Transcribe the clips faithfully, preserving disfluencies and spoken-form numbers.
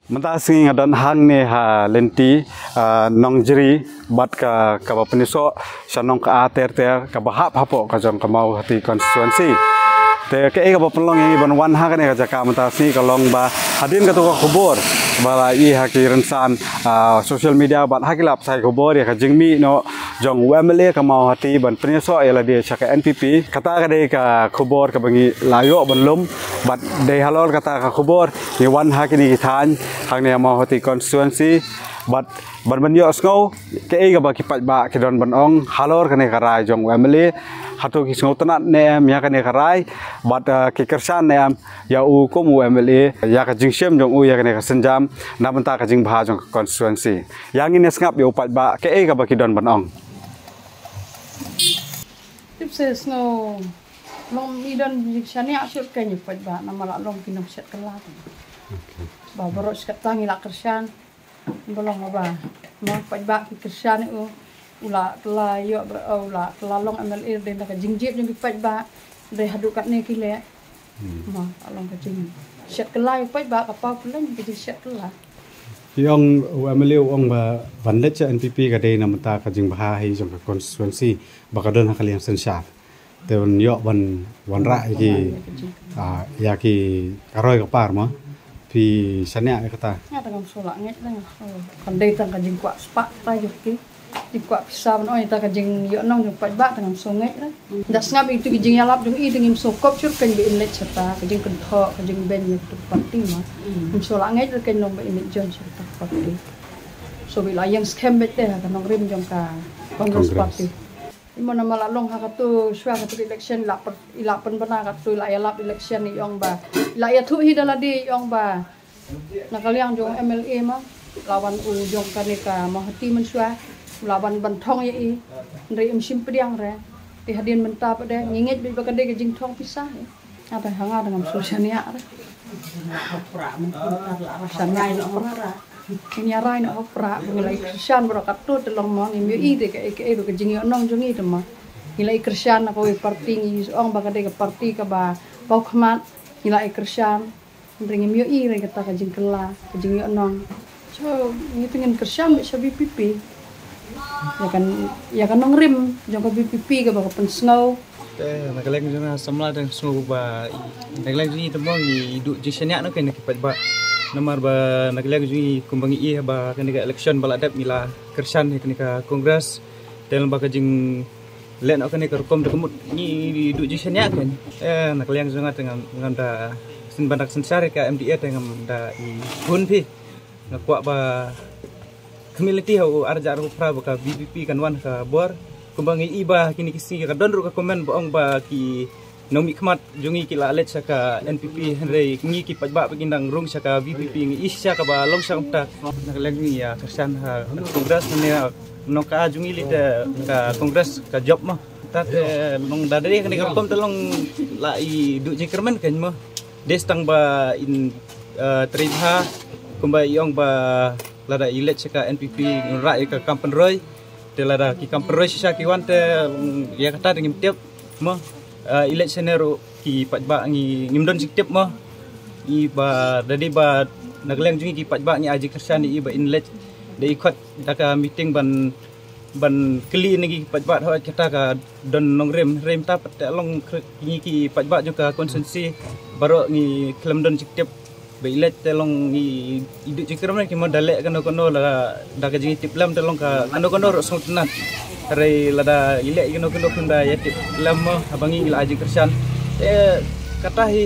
Mynta sngi nga don hangne ha lynti, ah, Nongjri, bad ka, kaba pynïasoh sha Nongkha ter ter, kaba hap hapoh ka jong ka Mawhati constituency. Te kaei kaba pynlong ïa ngi ban wan ha kane ka jaka mynta sngi ka long ba hadien kato ka khubor ba la ïohi ha ki rynsan, ah, social media bad ha ki lad pathai khubor ïa ka jingmih noh jong u M L A ka Mawhati ban pynïasoh ïa lade sha ka N P P. Kata ka dei ka khubor kaba ngi la ïoh ban lum, bad dei halor kata ka khubor ngi wan ha kine ki thaiñ hangne ha Mawhati constituency, bad ban ban ïohsngew kaei kaba ki paidbah ki don ban ong halor kane ka rai jong u M L A, hato ki sngewtynnad ne em ïa kane ka rai, bad, eh, ki kyrshan ne em ïa u kum u M L A, ïa ka jingshim jong u ïa kane ka sienjam na bynta ka jingbha jong ka constituency. Ïa ngin ïa sngap ïa u paidbah kaei kaba ki don ban ong. Tip se sngew long i don jingshaniah shuh kein ïa u paidbah namar la long ki nongshet kylla. Ba baroh shi katta ngi la kyrshan. Ba long ba ma u paidbah ki kyrshan ïa u, u la kylla ïoh ba, u la kylla long M L A dei na ka jingjied jong ki paidbah. Dei haduh katne ki leh. Hmm. Ma, ka long ka jingshet kylla ïa u paidbah, ka paw kylla ka jingshet kylla. Ki ong u M L A u ong ba ban leit sha N P P ka dei na bynta ka jingbha hi jong ka constituency ba ka don ha ka liang synshar. Te ban ïoh ban wanrah ïa ki, ah, ïa ki ka roi ka par mo. Phi shaniah ïa kata? Nga tang ngam shu lah ngeit tang. Kan dei tang ka jingkwah spah ta jong ki. Jingkwah pisa ban ong ïa ta ka jingïohnong jong paidbah tang ngam shu ngeit tang. Da sngap ïa tu ki jingïalap jong i tang ngim shu kop shuh kein ba in leit sha ta ka jingkynthoh ka jingbeiñ ïa tu party mo. Ngam shu lah ngeit kein long ba in leit join sha ta party. So ba i la ïeng skhem beit te ha ka nongrim jong ka Congress Party. Imo namar la long ha katu shuwa katu election i la pyn-, i la pynbna katu i la ïalap election i ong ba i la ïathuh hi da lade i ong ba na ka liang jong M L A ma la wan u jong kane ka Mawhati mynshuwa la wan ban thong ïa i. Hynrei im shim pdiang re. Te hadien mynta pat de ngi ngeit beit ba ka dei ka jingthong pisa hi. Ata hanga dang am shu shaniah re. Shaniah noh hapra. Ngi ïa rai noh hapra ngi la i kyrshan baroh katto te long mo ngim ïohi te kaei kaei ba ka jingïohnong jong ngi te mo. Ngi la i kyrshan na kawei party ngi ong ba ka dei ka party kaba paw khmat. Ngi la i kyrshan. Hynrei ngim ïohi re kata ka jingkylla ka jingïohnong. So ngi te ngin kyrshan beit sha V P P. Ïa kan, ïa ka nongrim jong ka V P P kaba ka pynsngew. Te na ka liang jong nga samla dang sngew ba na ka liang jong ngi te mo ngi duh jingshaniah noh kein na ki paidbah. Namar ba na ka liang jong ngi kumba ngi ïohi ba kane ka election ba la dep ngi la kyrshan ïa kane ka Congress. Te long ba ka jingleh noh kane ka rukom te ka mut ngi duh jingshaniah kein. Eh, na ka liang jong nga te ngam, ngam da sngewbha ban dak synshar ïa ka M D A te ngam da i hun phi. Nga kwah ba khmih lynti ha u arhajar arphew phra ba ka V P P kan wan ha ka bor. Kumba ngi ïohi ba kine ki sngi ka don ruh ka comment ba ong ba ki nongmihkhmat jong ngi ki la leit sha ka N P P hynrei ngi ki paidbah ba kin dang rung sha ka V P P ngi ïohi shisha kaba long sha kumta. Na ka liang jong ngi ïa kyrshan ha Congress ne nongka jong ngi lei te ka Congress ka jop mo. Ta te long da dei kane ka rukom te long la i duh jingkyrmen kein mo. Dei tang ba in, eh, trei bha kumba i ong ba lada i leit sha ka N P P ngi rah ïa ka kam pynroi. Te lada ki kam pynroi shisha ki wan te, mm, ïa kata te ngim tip mo. Eh, i leit shane ruh ki paidbah ngi ngim don jingtip mo. I ba da dei ba na ka liang jong ngi ki paidbah ngi ai jingkyrshan ïa i ba in leit da i khot da ka meeting ban ban kylli na ngi ki paidbah hooid kata ka don nongrim rim ta pat te long kri-, ngi ki paidbah jong ka constituency baroh ngi khlem don jingtip ba i leit te long ngi i duh jingkyrmen ki mo da leh kano kano la da ka jingtip lem te long ka kano kano ruh sngewtynnat. Hynrei lada i leh kano kano khlem da ïatip lem mo haba ngi la ai jingkyrshan te kata hi.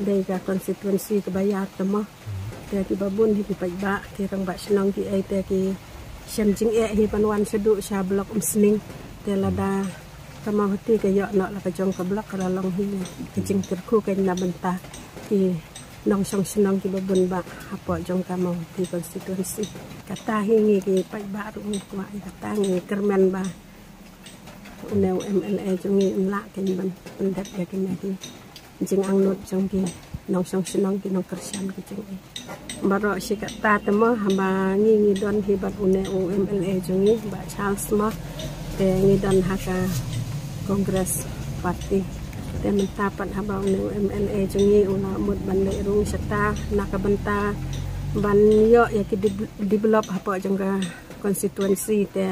Dei ka constituency kaba ïar te mo. Te kiba bun hi ki paidbah ki rangbah shnong ki ei te ki shem jingeh hi ban wan shaduh sha block Umsning. Te lada ka Mawhati ka ïoh noh la ka jong ka block ka la long hi ka jingkyrkhu kein na bynta ki nongshong shnong kiba bun bah hapoh jong ka Mawhati constituency. Kata hi ngi ki paidbah ruh ngi kwah ïa kata ngi kyrmen ba une u M L A jong ngi un lah kein ban pyndep ïa kine ki jingangnud jong ki nongshong shnong ki nongkyrshan ki jong ngi. Baroh shi katta te mo haba ngi ngi don hi bad une u M L A jong ngi Bah Charles mo te ngi don ha ka Congress Party. Te mynta pat haba une u M L A jong ngi u la mut ban leh rung shata na ka bynta ban ïoh ïa ki develop hapoh jong ka constituency te.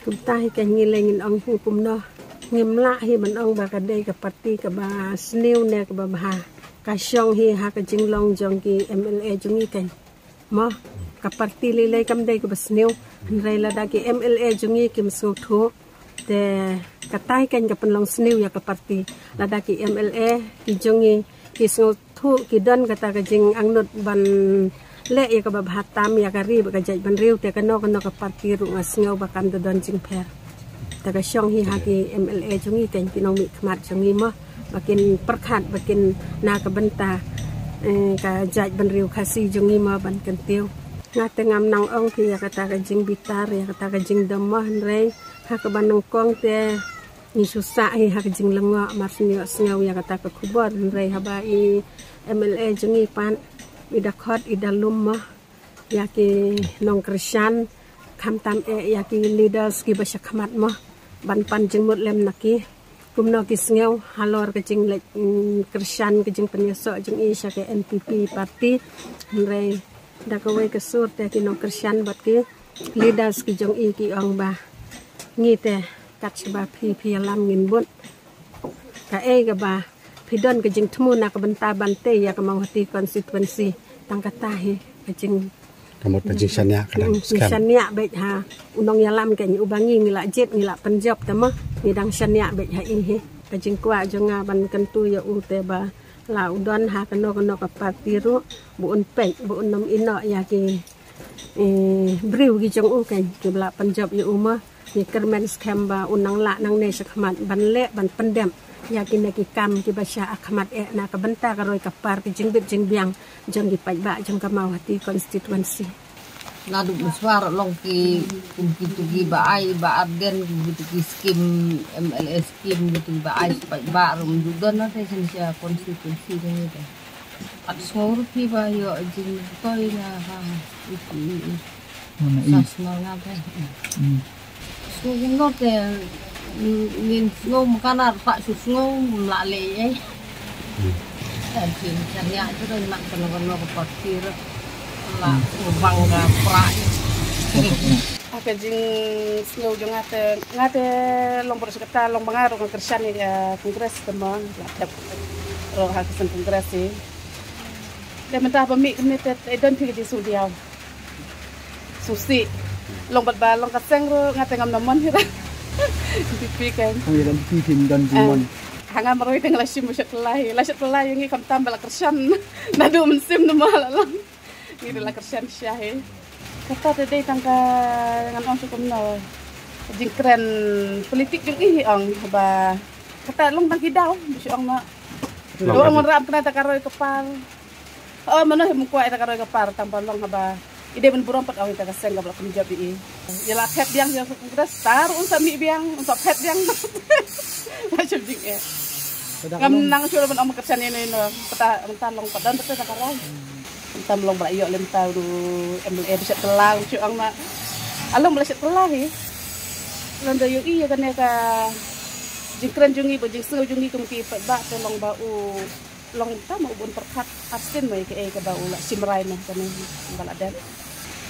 Kumta hi ka ngi leh ngin ong hi kumno. Ngim lah hi ban ong ba ka dei ka parti kaba sniew ne kaba bha. Ka shong hi ha ka jinglong jong ki M L A jong ngi kan. Mo, ka parti lei lei kam dei kaba sniew. Hynrei lada ki M L A jong ngi kim sngewthuh. Te katai kan ka pynlong sniew ïa ka parti. Lada ki M L A ki jong ngi ki sngewthuh ki don kata ka jingangnud ban leh ïa kaba bha tam ïa ka ri bad ka jaitbynriew te kano kano ka parti ruh nga sngew ba kan da don jingpher. Te ka shong hi ha ki M L A jong ngi kan ki nongmihkhmat jong ngi mo ba kin pyrkhat ba kin na ka bynta eh, ka jaitbynriew Khasi jong ngi mo ban kyntiew. Nga te ngam nang ong phi ïa kata ka jingbitar ïa kata ka jingdom mo hynrei ha kaba nyngkong te ngi shu sah hi ha ka jinglyngngoh mar shu ïohsngew ïa kata ka khubor hynrei haba i M L A jong ngi pat i da khot i da lum mo ïa ki nongkyrshan khamtam eh ïa ki leaders kiba shakhmat mo ban pan jingmut lem na ki. Kumno ki sngew halor ka jingleit mm, kyrshan ka jingpynïasoh jong i sha ka N P P party. Hynrei da kawei ka sur te ki nongkyrshan bad ki leaders ki jong i ki ong ba ngi te kat shaba phi phi ïalam ngin bud. Kaei kaba phi don ka jingthmu na ka bynta ban tei ïa ka Mawhati constituency tang kata hi ka jing Ka mut ka jingshaniah ka dang mm, skhem. Jingshaniah beit ha u nongïalam kan uba ngi ngi la jied ngi la pynjop te mo ngi dang shaniah beit ha i hi. Ka jingkwah jong nga ban kyntu ïa u te ba la u don ha kano kano ka parti ruh ba un peit ba un nym ïehnoh ïa ki eh, briew ki jong u kan kiba la pynjop ïa u mo. Ngi kyrmen skhem ba un nang lah nangne shakhmat ban leh ban pyndep ïa kine ki kam kiba shah ha khmat eh na ka bynta ka roi ka par ki jingbit jingbiang jong ki paidbah jong ka Mawhati constituency. Naduh mynshwa ruh long ki kum kito kiba ai ba Ardent kum kito ki skim M L A skim kito kiba ai sha paidbah ruh mynta don na te sha constituency jong ngi te. Kat sngew ruh phi ba ïoh jingmyntoi na ha i i i. Mana i. Sa sngew nga te. Hmm. Sngew kumno te, mm, ngin sngew mkana ruh pat shu sngew ngim lah leh ei. Hmm. Kan shin kan ïa tu kan nak kena kena ka parti ruh. Lah, hmm, bang ka pra. Ha ka jingsngew jong nga te, nga te long baroh shi katta long ba nga ruh nga kyrshan ïa ka Congress te mo, la thep ruh ha ka seng Congress hi. Te mynta ba mih kumne te, te don phi ka jingsngewdiaw. Sngewsih. Long bad ba long ka seng ruh nga te ngam na mon hi ruh. N P P kan. Oh, ïa N P P phim don jingmon. Ah. Ha nga marwei te nga la shim ba shet pynlai. La shet pynlai ïa ngi khamtam ba la kyrshan. Naduh mynsiem namar la long. Ngi ruh la kyrshan sha hi. Kata te dei tang ka ngan ong shu kumno. Jingkren politik jong i hi ong ba kata long tang ki daw, ba shu ong noh. Long. Ba ong ban rap kena ta ka roi ka par. Oh, mano hi mengkwah ïa ta ka roi ka par tang ba long haba i dei ban burom pat ong ïa ta ka seng kaba la pynjop ïa i. Ïa la thep biang ïa Congress ta ruh un sa mih biang, un sa thep biang. Ba shu jingeh. Ngam nang shu ban ong ba kyrshan ïa ino ino. Kata mynta long pat don pat ta ka rai. Mynta long ba la ïoh lem ta u M L A ba shet kylla u shu ong ma. A long ba la shet kylla hi. Long da ïohi ïa kane ka jingkren jong ngi ba jingsngew jong ngi kum ki paidbah te long ba u long ta ma u bun pyrkhat abstain ma ïa kaei kaba u la shim rai noh kane ba la dep.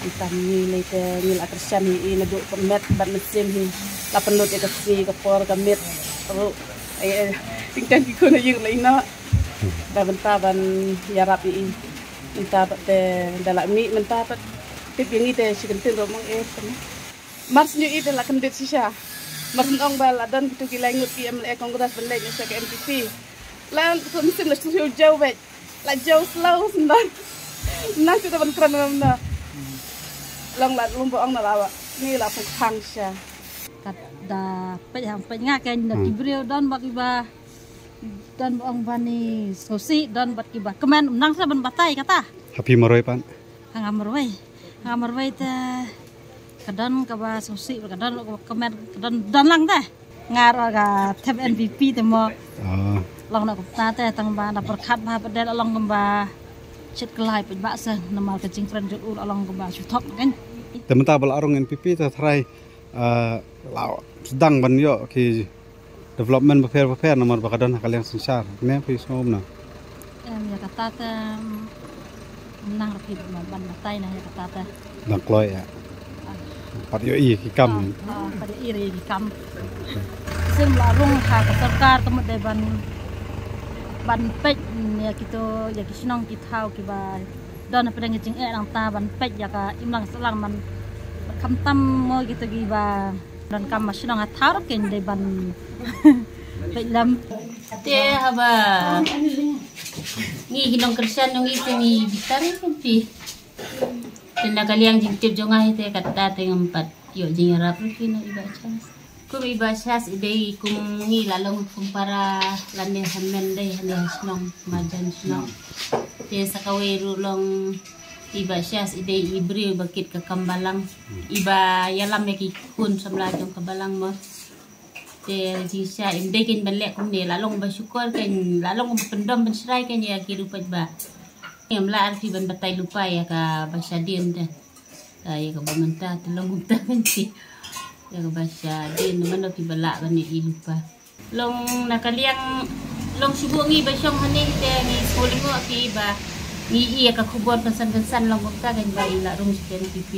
Mynta ngi lei te ngi la kyrshan hi i naduh ka met bad mynsiem hi la pynlut ïa ka sngi ka por ka miet ruh. Ai ai tingtang ki khun ha ïing la ïeh noh. Ba mynta ban ïarap ïa i. Mynta pat te da la mih mynta pat tip ïa ngi te shi kyntien ruh mong eh. Mar shu ïohi te la kyndit shisha. Mar shu ong ba la don kito ki lai ngut ki M L A Congress ban leit sha ka N P P. La ka mynsiem la shu jew beit. La jew slow sendon. Nang shu da ban kren ngam na. Long la long ba ong na la wa. Ni la pung khang sha. Kat da peit hang peit nga ken da ki briew don ba ki ba don ba ong ba ni sngewsih don ba ki ba kmen nang sa ban batai kata. Happy maroi pan. Hanga marwei. Hanga marwei te ka don kaba sngewsih ka don kaba kmen ka don don lang te. Nga ruh ka thep N P P te mo. Ah. Long na kumta te tang ba na pyrkhat ba ba del long kumba shit kelai peit ba se namar ka jingkren jong u long kumba shu thok kan. Te mynta ba la rung N P P te tharai, ah, la sdang ban ïoh ki Development bapher bapher namar ba ka don ha ka liang synshar. Ne phi sngew kumno? Em, ïa kata te, em, nang ruh phi ban, ban batai na ïa kata te. Dang kloi ïa. Ah. Pat ïohi ki kam. Ah, ah, pat ïohi ki kam. Shisien la rung ha ka sorkar ka mut dei ban, ban peit ïa kito, ïa ki shnong ki thaw kiba don hapdeng ka jingeh nangta ban peit ïa ka imlang sahlang ban, ban khamtam mo kito kiba donkam ha shnong ha thaw ruh kin dei ban peit lem. Te haba ngi ki nongkyrshan jong ngi te ngi bitar ïa phi. Te na ka liang jingtip jong nga hi te kata te ngam pat ïoh jingïarap ruh phi na i Bah Charles. Kum i Bah Charles i dei kum ngi la long kum para lane hynmen dei hane ha shnong, marjan shnong. Te sa kawei ruh long i Bah Charles i dei i briew ba kit ka kam balang. Iba ïalam ïa ki khun samla jong ka balang mo. Te jingshisha im dei kein ban leh kumne, la long ba shukor kein, la long ba pyndom pynshrai kein ïa ki ruh paidbah. Ngim lah arti ban batai lypa ïa kaba shadien te. Ta ïa kaba mynta te long kumta kein shi. Ïa kaba shadien mano kiba lah ban ïohi lypa. Long na ka liang long shu buh ngi ba shong hangne te ngi sngewlyngngoh ki ba ngi ïohi ïa ka khubor kynsan kynsan long kumta kein ba i la rung sha K N P P.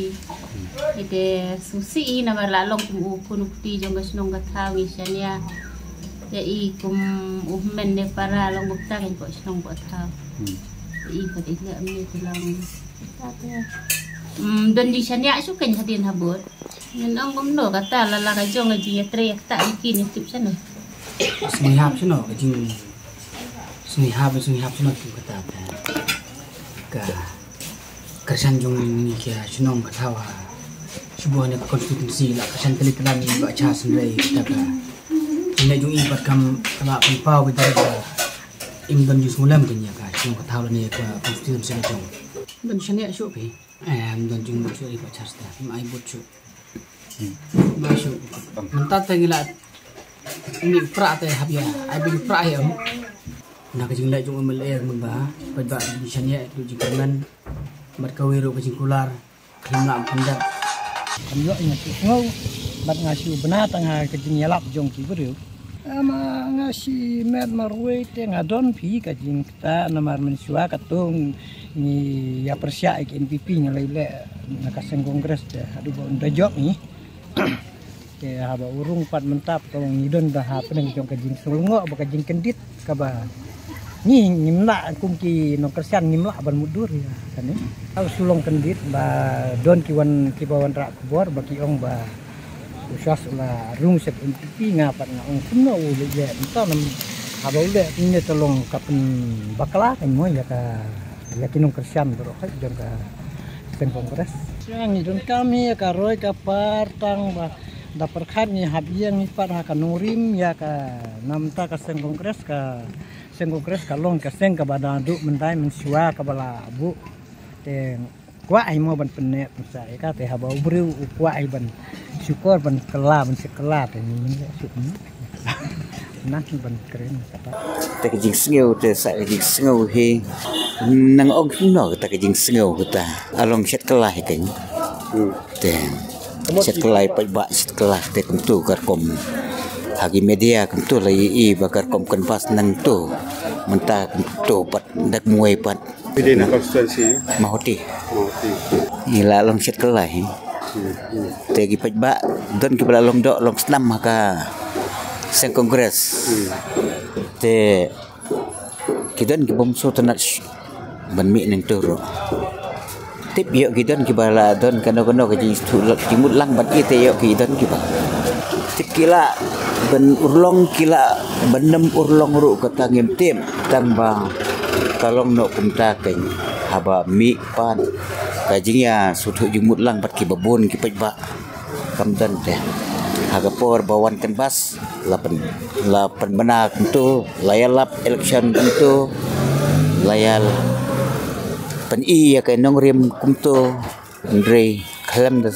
Ite sngewsih hi namar la long kum u khun u kti jong ka shnong ka thaw ngi shaniah. Ïa i kum u hynmen ne para long kumta kein poh shnong poh thaw. Hmm. Ïa i pat i leh ym ne te long. Hmm, don jingshaniah shuh kein hadien habud. Ngin ong kumno kata la la ka jong ka jingïatrei ïa kata ïa ki ne tip shano. Sngewhap shano ka jing, sngewhap, sngewhap shano kum kata ka. Ka kyrshan jong ngi ki shnong ka thaw ha. Shu buh ne ka constituency la kyrshan tylli tyllan ïa i Bah Charles hynrei kata ka jingïatrei jong i pat kam ka la pynpaw ba dei ba im don jingsngewlem kein ïa ka shnong ka thaw lane ka constituency ka jong. Don shaniah shuh phi. Em, don jingmut shuh i Bah Charles te. Im ai bud shuh. Hmm. Ba shuh. Mynta te ngi la mih prah te hap ïa ai bud prah ïa. Na ka jingleh jong u M L A mynba paidbah jingshaniah, jingkyrmen bad kawei ruh ka jingkular. Khlem lah pyndep. Kam ïoh ïa nga shu sngew bad nga shu bna tang ha ka jingïalap jong ki briew. Ama nga shimet marwei te nga don phi ka jingkta namar mynshuwa katto ngi ïa pyrshah ïa ki N P P ngi lei leh na ka seng Congress te haduh ba un da jop ngi. Te haba u rung pat mynta pat ngi don da ha pdeng jong ka jingsngewnguh ba ka jingkyndit kaba ngi ngim lah kum ki nongkyrshan ngim lah ban mutdur ïa kane. Ka shu long kyndit ba don ki wan kiba wanrah khubor ba ki ong ba u Charles u la rung sha N P P, nga pat nga ong kumno u leh leh mynta nam haba u leh kumne te long ka pynbakla kan mo ïa ka ïa ki nongkyrshan baroh ka jong ka seng Congress. Sha ngi donkam hi ïa ka roi ka par tang ba da pyrkhat ngi hap ïeng ngi pat ha ka nongrim ïa ka namta ka seng Congress ka seng Congress ka long ka seng kaba da duh myndai mynshuwa kaba la buh. Te kwah ai mo ban pynneh pynsah ïa ka te haba u briew u kwah ai ban shukor ban kylla ban sha kylla te ngi mynta shu na ban kren kata. Te ka jingsngew te sa ka jingsngew hi nang ong kumno kata ka jingsngew kata. A long shet kylla hi kein. Hmm. Te shet kylla hi paidbah shet kylla te kumtu ka rukom. Ha ki media kumtu la ïohi ba ka rukom canvass nangtu mynta kumtu pat dak muai pat. Phi dei na constituency? Mawhati. Mawhati. Ngi la long shet kylla hi. Hmm, hmm. Te ki paidbah don kiba la long doh long snam ha ka seng Congress. Hmm. Te ki don kibym sngewtynnat ban mih nangtu ruh. Tip ïoh ki don kiba la don kano kano ka jingsthu jingmut lang ban ïa te ïoh ki don kiba tip ki lah ban urlong ki lah ban nym urlong ruh kata ngim tip. Tang ba ka long noh kumta kein haba mih pat ka jingïasngewthuh jingmut lang bad kiba bun ki paidbah kam don te. Ha ka por ba wan canvass la pyn la pynbna kumtu la ïalap election kumtu la ïa pyn-i ïa ka nongrim kumtu. Hynrei khlem da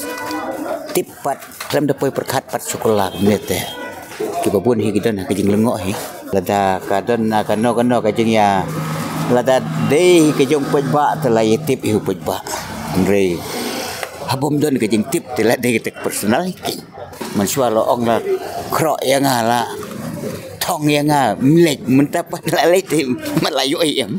tip pat khlem da poi pyrkhat pat shu kylla kumne te. Kiba bun hi ki don ha ka jinglyngngoh hi. Lada ka don na kano kano ka jingïa lada dei hi ka jong paidbah te la ïa tip hi u paidbah. Hynrei ha bym don ka jingtip te la dei ka personal hi ki. Mynshuwa la ong la khroh ïa nga la ong ïa nga, mlek, mynta pat la leit te, ma la ïoh em.